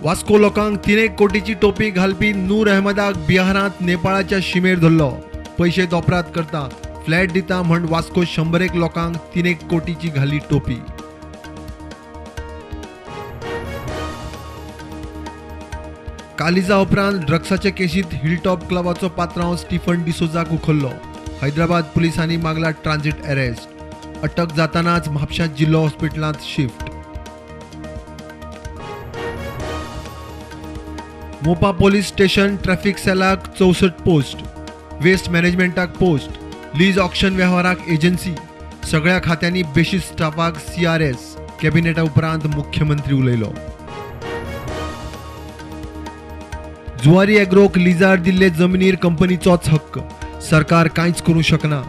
वास्को लोकांक 3 कोटीची टोपी घालपी नूर अहमदाक बिहारांत नेपाळाच्या शिमेर धरलो. पयशे दोपरात करता, फ्लॅट दिता म्हण वास्को 101 लोकांक 3 कोटीची घाली टोपी. कालिजा उपरांत ड्रग्साचे केशीत हिलटॉप क्लबाचो पात्रांव स्टीफन डिसोजाक उखल्लो. हैदराबाद पुलिसांनी मागला ट्रान्झिट अरेस्ट. अटक जातानाच म्हापशा जिल्लो हॉस्पिटलांत shift. Mopa police station traffic सेलाक 64 पोस्ट, वेस्ट मॅनेजमेंटाक पोस्ट, लीज ऑक्शन वेव्हाराक एजन्सी, सगळ्या खात्यांनी बेशीस स्टाफाक CRS. कॅबिनेटा उपरांत मुख्यमंत्री उलयलो. जुवारी एग्रोक लिजार दिल्ले जमनीर कंपनीचोच हक्क, सरकार कांयच करूं शकना.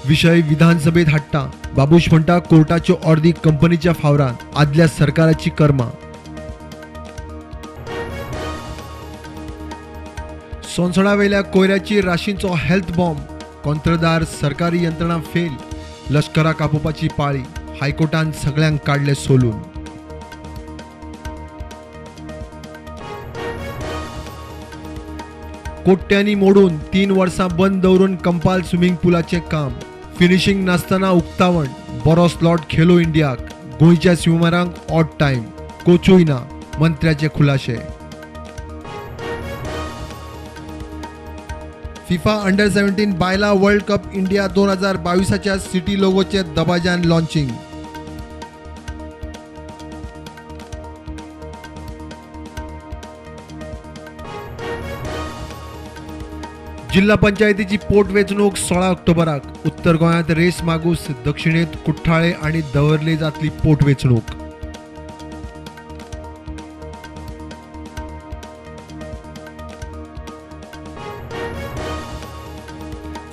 विशय विधानसभेत हाडटा. बाबूश म्हणटा कोर्टाच्यो ऑर्दी कंपनीच्या फावरान, आदल्या सरकाराची कर्मा. सोनसडावेल्या कोयऱ्याची राशींचो हेल्थ बॉम्ब, कोंत्रदार सरकारी यंत्रणा फेल, लश्कराक आपोवपाची पाळी, हायकोर्टान सगळ्यांक काडले सोलून. कोट्यांनी मोडून 3 वर्सां बंद दवरून कंपाल स्विमिंग पुलाचें काम, फिनिशींग नासतना उक्तावण, बरो स्लॉट खेलो इंडियाक, गोंयच्या स्विमरांक ऑड टायम, कोचूय ना, मंत्र्याचे खुलाशे. फिफा अंडर 17 बायला वर्ल्ड कप इंडिया 2022च्या सिटी लोगोचे दबाज्यान लॉन्चिंग. जिल्हा पंचायतीची पोटवेंचणूक 16 ऑक्टोबराक. उत्तर गोंयांत रेस मागूस, दक्षिणेत कुठ्ठाळे आनी दवर्ले जातली पोटवेंचणूक.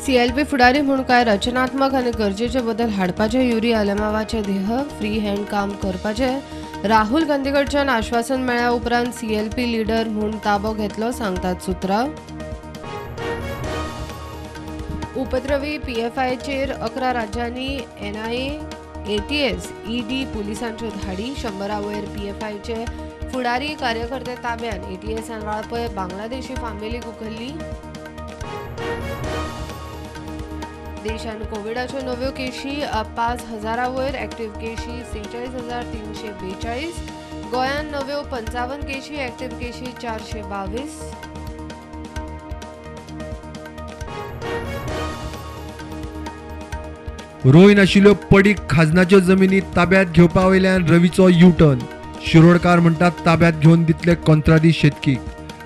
सीएलपी फुडारी म्हूण कांय रचनात्मक आनी गरजेचे बदल हाडपाचे युरी आलेमावाचे ध्येय, फ्री हँड काम करपाचे राहुल गांधी कडच्यान आश्वासन मेळ्ळ्या उपरांत सीएलपी लिडर म्हूण ताबो घेतलो, सांगतात सुत्रां. उपद्रवी पीएफआयचेर 11 राज्यांनी एनआयए, एटीएस, ईडी पुलिसांच्यो धाडी. 100 वयर पीएफआयचे फुडारी कार्यकर्ते ताब्यात. एटीएसान वाळपय बांगलादेशी फामिलीक उखल्ली. देशान कोविडाच्यो नव्यो केशी 5,000 वयर, ऍक्टिव्ह केशी 46,342. गोंयांत नव्यो 55 केशी, ऍक्टिव्ह केशी 422. रोय नाशिल्ल्यो पडीक खाजनाच्यो जमिनी ताब्यात घेवपा वयल्यान रवीचो यू टर्न. शिरोडकार म्हणटात ताब्यात घेवन दितले कोंत्रादी शेतकीक.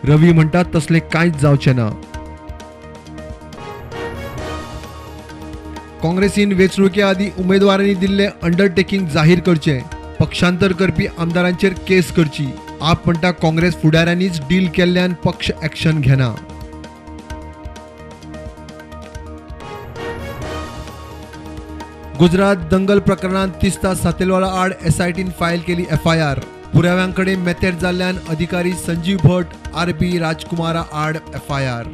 रवी म्हणटात तसलें कांयच जावचें ना. काँग्रेसीन वेंचणुके आदीं उमेदवारांनी दिल्लें अंडरटेकिंग जाहीर करचें, पक्षांतर करपी आमदारांचेर केस करची. आप म्हणटा काँग्रेस फुडाऱ्यांनीच डील केल्ल्यान पक्ष ऍक्शन घेना. गुजरात दंगल प्रकरणांत तिस्ता सातेलवाला आड एसआयटीन फायल केली एफआयआर. पुराव्यांकडे मेतेर जाल्ल्यान अधिकारी संजीव भट, आरबी राजकुमारा आड एफआयआर.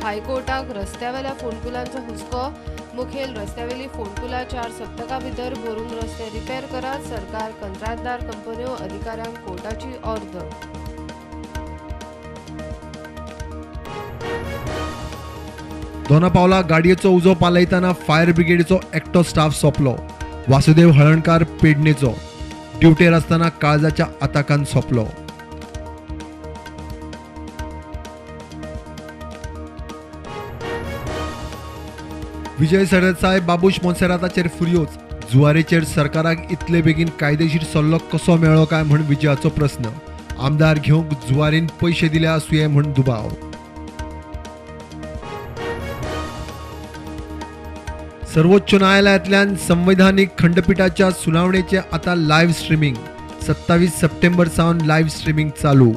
हायकोर्टाक रस्त्यावेल्या फोंडकुलांचो हुस्को. मुखेल रस्त्यावेली फोंडकुलां 4 सप्तकां भितर भरून रस्ते रिपेर करात, सरकार कंत्राटदार कंपन्यो अधिकाऱ्यांक कोर्टाची ऑर्द. दोना पावला गाडयेचो उजो पालयतना फायर ब्रिगेडीचो एकटो स्टाफ सोंपलो. वासुदेव हळणकार पेडणेचो ड्युटेर आसतना काळजाच्या आताकान सोंपलो. विजय सरदेसाय बाबूश मोन्सेराताचेर फुर्योज. जुवारेचेर सरकाराक इतले बेगीन कायदेशीर सल्लो कसो मेळ्ळो काय म्हण विजयाचो प्रस्न. आमदार घेवंक जुवारीन पयशे दिले आसुये म्हण दुबाव. सर्वोच्च न्यायालयांतल्यान संवैधानिक खंडपीठाच्या सुनावणेचे आता लायव्ह स्ट्रीमिंग. 27 सप्टेंबर सावन लायव्ह स्ट्रीमिंग चालू.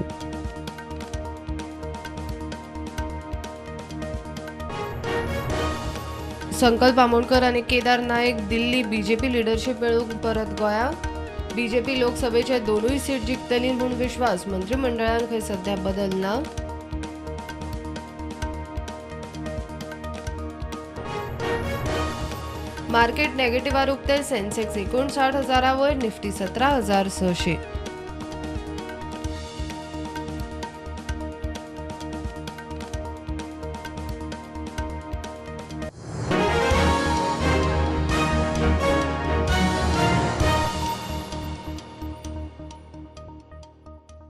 संकल्प आमोणकर आनी केदार नायक दिल्ली बीजेपी लिडरशीप मेळूंक परत गोंया. बीजेपी लोकसभेचे 2 सीट जिखतली म्हूण विश्वास. मंत्रिमंडळान खंय सध्या बदल ना. मार्केट नेगेटिव्हार उक्ते. सेन्सेक्स 59,000 वयर, निफ्टी 17,600.